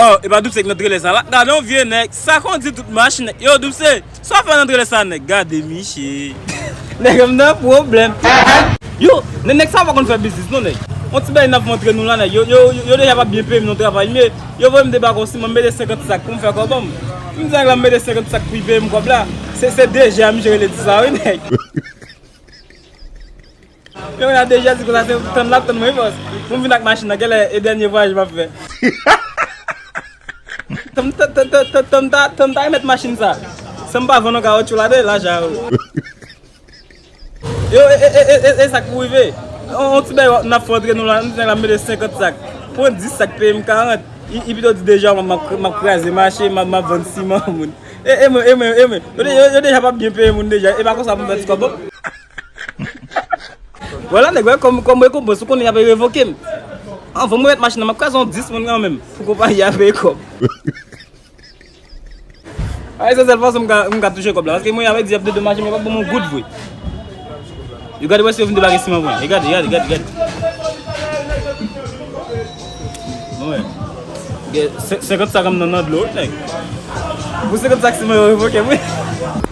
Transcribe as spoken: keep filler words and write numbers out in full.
Oh, e pa Doubse ki nan trelè sa la. Gade yon vye nèg, sa kondi tout machin nèg. Yo, Doubse, sa w fè nan trelè sa nèg? Gade miche. Nèg m nan pwoblèm. Yo, nèg, nèg sa pa konn fè biznis non nèg. On ti bagay n ap montre nou la nèg. Yo, yo, yo, yo deja pa byen peye m nan travay, men yo voye m debake yon siman, m mete senkant sak pou m fè kòb an m. M di nèg la m mete senkant sak pou l peye m kòb la. Se, se deja m jere l di sa wi nèg. Yo la deja di konsa se tann l ap tann mwen wi bòs. Pou m vin ak machin nan, genlè e dènye vwayaj m ap fè. Tann, tann, tann, tann, tann, tann, tann, tann ta remèt machin sa. San m pa vann yon kawotchou ladan l acha yo. Yo, e, e, e, e, e, e sa k pou rive. On, on ti bagay n ap fè antre nou la, m di nèg la m mete senkant sak. Pran dis sak peye m karant. Li, li pito di deja m ap, m ap kraze mache, m ap, m ap vann siman moun. E, e mwen, e mwen, e mwen. Yo, de- yo, yo deja p ap byen peye moun deja. E pa konsa pou m fè ti kòb. Vwala nèg, wè, kòm, kòm rekonpans, ou konnen y ap revoke m. Anvan mwen mèt machin nan, m ap kraze yon dis moun kanmenm. Pou konpayi a peye kòb. A, e se sèl fason m ka, m ka touche kòb la. Paske mwen, y ap di y ap dedomaje m, yo p ap ban m yon goud vre. Yo gade wè si yo vin debake siman pou mwen. E gade, gade, gade, gade. Mwen. Gen sen- senkant sak m nan, nan dlo, wi, nèg. Pou senkant sak siman yo revoke m, wi.